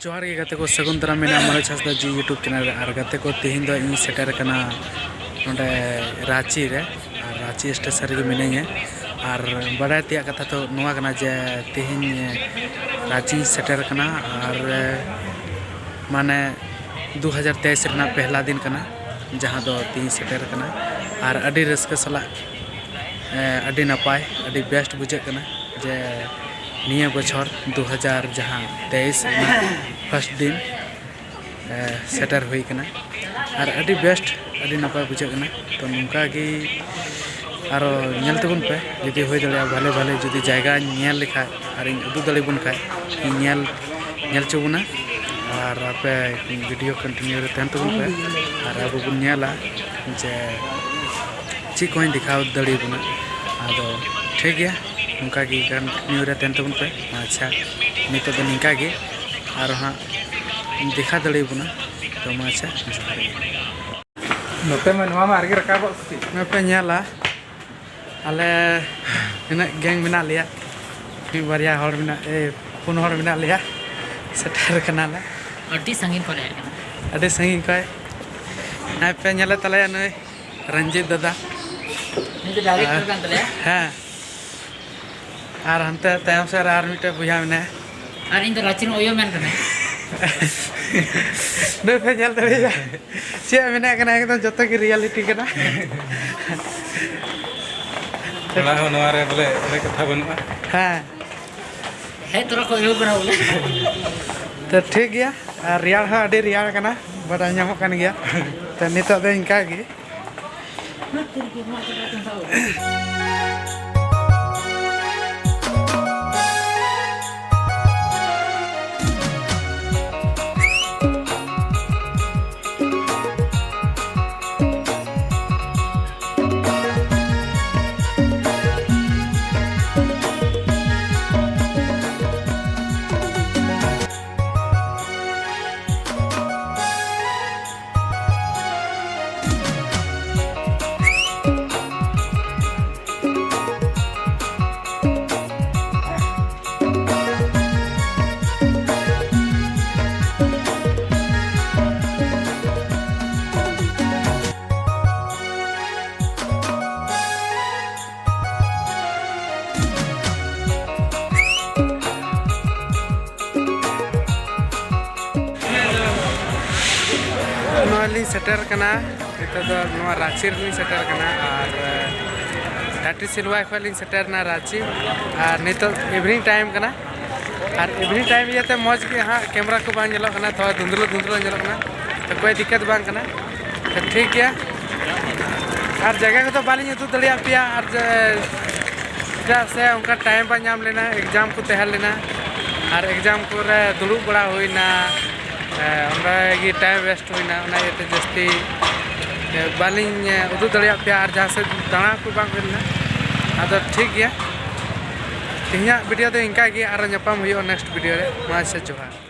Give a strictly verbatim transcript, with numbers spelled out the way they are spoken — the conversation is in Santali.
ᱡᱚᱦᱟᱨ ᱜᱮ ᱜᱟᱛᱮ ᱠᱚ, ᱥᱟᱹᱜᱩᱱ ᱫᱟᱨᱟᱢ ᱢᱮᱱᱟᱜᱼᱟ ᱢᱚᱱᱳᱡᱽ ᱦᱟᱸᱥᱫᱟ ᱡᱤ YouTube ᱪᱮᱱᱮᱞ ᱨᱮ᱾ ᱟᱨ ᱜᱟᱛᱮ ᱠᱚ, ᱛᱮᱦᱮᱧ ᱫᱚ ᱤᱧ ᱥᱮᱴᱮᱨ ᱟᱠᱟᱱᱟ ᱱᱚᱰᱮ ᱨᱟᱸᱪᱤ ᱨᱮ, ᱟᱨ ᱨᱟᱸᱪᱤ ᱥᱴᱮᱥᱚᱱ ᱨᱮᱜᱮ ᱢᱤᱱᱟᱹᱧᱟ᱾ ᱟᱨ ᱵᱟᱰᱟᱭ ᱛᱮᱭᱟᱜ ᱠᱟᱛᱷᱟ ᱫᱚ ᱱᱚᱣᱟ ᱠᱟᱱᱟ ᱡᱮ ᱛᱮᱦᱮᱧ ᱨᱟᱸᱪᱤᱧ ᱥᱮᱴᱮᱨ ᱟᱠᱟᱱᱟ, ᱟᱨ ᱢᱟᱱᱮ ᱫᱩ ᱦᱟᱡᱟᱨ ᱛᱮᱭᱤᱥ ᱨᱮᱱᱟᱜ ᱯᱮᱦᱞᱟ ᱫᱤᱱ ᱠᱟᱱᱟ, ᱡᱟᱦᱟᱸ ᱫᱚ ᱛᱮᱦᱮᱧ ᱥᱮᱴᱮᱨ ᱟᱠᱟᱱᱟ᱾ ᱟᱨ ᱟᱹᱰᱤ ᱨᱟᱹᱥᱠᱟᱹ ᱥᱟᱞᱟᱜ, ᱮ, ᱟᱹᱰᱤ ᱱᱟᱯᱟᱭ, ᱟᱹᱰᱤ ᱵᱮᱥᱴ ᱵᱩᱡᱷᱟᱹᱜ ᱠᱟᱱᱟ ᱡᱮ ᱱᱤᱭᱟᱹ ᱵᱚᱪᱷᱚᱨ ᱫᱩ ᱦᱟᱡᱟᱨ ᱡᱟᱦᱟᱸ ᱛᱮᱭᱤᱥ ᱨᱮᱱᱟᱜ ᱯᱷᱟᱥᱴ ᱫᱤᱱ, ᱮ, ᱥᱮᱴᱮᱨ ᱦᱩᱭ ᱠᱟᱱᱟ᱾ ᱟᱨ ᱟᱹᱰᱤ ᱵᱮᱥᱴ, ᱟᱹᱰᱤ ᱱᱟᱯᱟᱭ ᱵᱩᱡᱷᱟᱹᱜ ᱠᱟᱱᱟ᱾ ᱛᱚ ᱱᱚᱝᱠᱟ ᱜᱮ ᱟᱨᱚ ᱧᱮᱞ ᱛᱟᱵᱚᱱ ᱯᱮ, ᱡᱩᱫᱤ ᱦᱩᱭ ᱫᱟᱲᱮᱭᱟᱜᱼᱟ, ᱵᱷᱟᱞᱮ ᱵᱷᱟᱞᱮ ᱡᱩᱫᱤ ᱡᱟᱭᱜᱟᱧ ᱧᱮᱞ ᱞᱮᱠᱷᱟᱡ ᱟᱨᱤᱧ ᱩᱫᱩᱜ ᱫᱟᱲᱮᱭᱟᱵᱚᱱ ᱠᱷᱟᱡ, ᱤᱧ ᱧᱮᱞ, ᱧᱮᱞ ᱦᱚᱪᱚ ᱵᱚᱱᱟ᱾ ᱟᱨ ᱟᱯᱮ ᱵᱷᱤᱰᱤᱭᱳ ᱠᱚᱱᱴᱤᱱᱤᱭᱩ ᱨᱮ ᱛᱟᱦᱮᱱ ᱛᱟᱵᱚᱱ ᱯᱮ, ᱟᱨ ᱟᱵᱚ ᱵᱚᱱ ᱧᱮᱞᱟ ᱡᱮ ᱪᱮᱫ ᱠᱚᱧ ᱫᱮᱠᱷᱟᱣ ᱫᱟᱲᱮᱭᱟᱵᱚᱱᱟ᱾ ᱟᱫᱚ ᱴᱷᱤᱠ ᱜᱮᱭᱟ, ᱱᱚᱝᱠᱟ ᱜᱮ ᱠᱚᱱᱴᱤᱱᱤᱭᱩ ᱨᱮ ᱛᱟᱦᱮᱱ ᱛᱟᱵᱚᱱ ᱯᱮ᱾ ᱟᱪᱪᱷᱟ, ᱱᱤᱛᱚᱜ ᱫᱚ ᱱᱤᱝᱠᱟ ᱜᱮ, ᱟᱨᱚ ᱦᱟᱸᱜ ᱫᱮᱠᱷᱟᱣ ᱫᱟᱲᱮᱭᱟᱵᱚᱱᱟ᱾ ᱛᱚ ᱢᱟ ᱟᱪᱪᱷᱟ, ᱡᱚᱦᱟᱨ ᱜᱮ᱾ ᱱᱚᱛᱮ ᱢᱟ ᱱᱚᱣᱟ ᱢᱟ ᱟᱨᱜᱮ ᱨᱟᱠᱟᱵᱚᱜ ᱥᱮ ᱪᱮᱫ? ᱱᱚᱜᱼᱚᱭ ᱯᱮ ᱧᱮᱞᱟ, ᱟᱞᱮ ᱛᱤᱱᱟᱹᱜ ᱜᱮᱝ ᱢᱮᱱᱟᱜ ᱞᱮᱭᱟ, ᱢᱤᱫ ᱵᱟᱨᱭᱟ ᱦᱚᱲ ᱢᱮᱱᱟᱜ, ᱮ, ᱯᱩᱱ ᱦᱚᱲ ᱢᱮᱱᱟᱜ ᱞᱮᱭᱟ, ᱥᱮᱴᱮᱨ ᱠᱟᱱᱟᱞᱮ᱾ ᱟᱹᱰᱤ ᱥᱟᱺᱜᱤᱧ ᱠᱷᱚᱱ ᱦᱮᱡ ᱠᱟᱱᱟ᱾ ᱟᱹᱰᱤ ᱥᱟᱺᱜᱤᱧ ᱠᱷᱚᱱ᱾ ᱱᱚᱜᱼᱚᱭ ᱯᱮ ᱧᱮᱞᱮ ᱛᱟᱞᱮᱭᱟ ᱱᱩᱭ ᱨᱚᱧᱡᱤᱛ ᱫᱟᱫᱟ᱾ ᱱᱩᱭ ᱫᱚ ᱰᱟᱭᱨᱮᱠᱴᱚᱨ ᱠᱟᱱ ᱛᱟᱞᱮᱭᱟ᱾ ᱦᱮᱸ᱾ ᱟᱨ ᱦᱟᱱᱛᱮ ᱛᱟᱭᱚᱢ ᱥᱮᱫ ᱨᱮ ᱟᱨ ᱢᱤᱫᱴᱮᱡ ᱵᱚᱭᱦᱟ ᱢᱮᱱᱟᱭᱟ᱾ ᱟᱨ ᱤᱧ ᱫᱚ ᱨᱟᱸᱪᱤ ᱨᱮᱱ ᱚᱭᱳ ᱢᱮᱱ ᱠᱟᱹᱱᱟᱹᱧ᱾ ᱱᱩᱭ ᱯᱮ ᱧᱮᱞ ᱫᱟᱲᱮᱭᱟᱭᱟ᱾ ᱪᱮᱫ ᱢᱮᱱᱟᱜ ᱠᱟᱱᱟ, ᱮᱠᱫᱚᱢ ᱡᱚᱛᱚ ᱜᱮ ᱨᱤᱭᱟᱞᱤᱴᱤ ᱠᱟᱱᱟ᱾ ᱛᱷᱚᱲᱟ ᱦᱚᱸ ᱱᱚᱣᱟ ᱨᱮ ᱵᱚᱞᱮ ᱮᱲᱮ ᱠᱟᱛᱷᱟ ᱵᱟᱹᱱᱩᱜᱼᱟ᱾ ᱦᱮᱸ᱾ ᱦᱮᱡ ᱛᱚᱨᱟ ᱠᱚ ᱮᱦᱚᱵ ᱠᱟᱱᱟ ᱵᱚᱞᱮ᱾ ᱛᱚ ᱴᱷᱤᱠ ᱜᱮᱭᱟ, ᱟᱨ ᱨᱮᱭᱟᱲ ᱦᱚᱸ ᱟᱹᱰᱤ ᱨᱮᱭᱟᱲ ᱠᱟᱱᱟ, ᱵᱟᱰᱟᱭ ᱧᱟᱢᱚᱜ ᱠᱟᱱ ᱜᱮᱭᱟ᱾ ᱛᱚ ᱱᱤᱛᱚᱜ ᱫᱚ ᱤᱱᱠᱟ ᱜᱮ᱾ ᱞᱤᱧ ᱥᱮᱴᱮᱨ ᱠᱟᱱᱟ, ᱱᱤᱛᱚᱜ ᱫᱚ ᱱᱚᱣᱟ ᱨᱟᱺᱪᱤ ᱨᱮᱞᱤᱧ ᱥᱮᱴᱮᱨ ᱠᱟᱱᱟ᱾ ᱟᱨ ᱴᱟᱴᱤ ᱥᱤᱞᱣᱟᱭ ᱠᱷᱚᱱ ᱞᱤᱧ ᱥᱮᱴᱮᱨ ᱮᱱᱟ ᱨᱟᱺᱪᱤ᱾ ᱟᱨ ᱱᱤᱛᱚᱜ ᱤᱵᱷᱤᱱᱤᱝ ᱴᱟᱭᱤᱢ ᱠᱟᱱᱟ᱾ ᱟᱨ ᱤᱵᱷᱤᱱᱤᱝ ᱴᱟᱭᱤᱢ ᱤᱭᱟᱹᱛᱮ ᱢᱚᱡᱽ ᱜᱮ ᱦᱟᱸᱜ ᱠᱮᱢᱮᱨᱟ ᱠᱚ ᱵᱟᱝ ᱧᱮᱞᱚᱜ ᱠᱟᱱᱟ, ᱛᱷᱚᱲᱟ ᱫᱷᱩᱸᱫᱽᱞᱟᱹ ᱫᱷᱩᱸᱫᱽᱞᱟᱹ ᱧᱮᱞᱚᱜ ᱠᱟᱱᱟ, ᱛᱚ ᱠᱳᱭ ᱫᱤᱠᱠᱟᱛ ᱵᱟᱝ ᱠᱟᱱᱟ, ᱛᱚ ᱴᱷᱤᱠ ᱜᱮᱭᱟ᱾ ᱟᱨ ᱡᱟᱭᱜᱟ ᱠᱚᱫᱚ ᱵᱟᱹᱞᱤᱧ ᱩᱫᱩᱜ ᱫᱟᱲᱮᱭᱟᱜ ᱯᱮᱭᱟ, ᱟᱨ ᱡᱮ, ᱪᱮᱫᱟᱜ ᱥᱮ ᱚᱱᱠᱟ ᱴᱟᱭᱤᱢ ᱵᱟᱝ ᱧᱟᱢ ᱞᱮᱱᱟ, ᱮᱠᱡᱟᱢ ᱠᱚ ᱛᱟᱦᱮᱸ ᱞᱮᱱᱟ, ᱟᱨ ᱮᱠᱡᱟᱢ ᱠᱚᱨᱮ ᱫᱩᱲᱩᱵ ᱵᱟᱲᱟ ᱦᱩᱭᱱᱟ, ᱮ, ᱚᱸᱰᱮ ᱜᱮ ᱴᱟᱭᱤᱢ ᱣᱮᱥᱴ ᱦᱩᱭᱱᱟ, ᱚᱱᱟ ᱤᱭᱟᱹᱛᱮ ᱡᱟᱹᱥᱛᱤ, ᱮ, ᱵᱟᱹᱞᱤᱧ, ᱮ, ᱩᱫᱩᱜ ᱫᱟᱲᱮᱭᱟᱜ ᱯᱮᱭᱟ, ᱟᱨ ᱡᱟᱦᱟᱸ ᱥᱮᱫ ᱫᱟᱬᱟ ᱠᱚ ᱵᱟᱝ ᱦᱩᱭ ᱞᱮᱱᱟ᱾ ᱟᱫᱚ ᱴᱷᱤᱠ ᱜᱮᱭᱟ, ᱛᱮᱦᱮᱧᱟᱜ ᱵᱷᱤᱰᱤᱭᱳ ᱫᱚ ᱤᱱᱠᱟ ᱜᱮ, ᱟᱨᱚ ᱧᱟᱯᱟᱢ ᱦᱩᱭᱩᱜᱼᱟ ᱱᱮᱠᱥᱴ ᱵᱷᱤᱰᱤᱭᱳ ᱨᱮ᱾ ᱢᱟ ᱟᱪᱪᱷᱟ, ᱡᱚᱦᱟᱨ᱾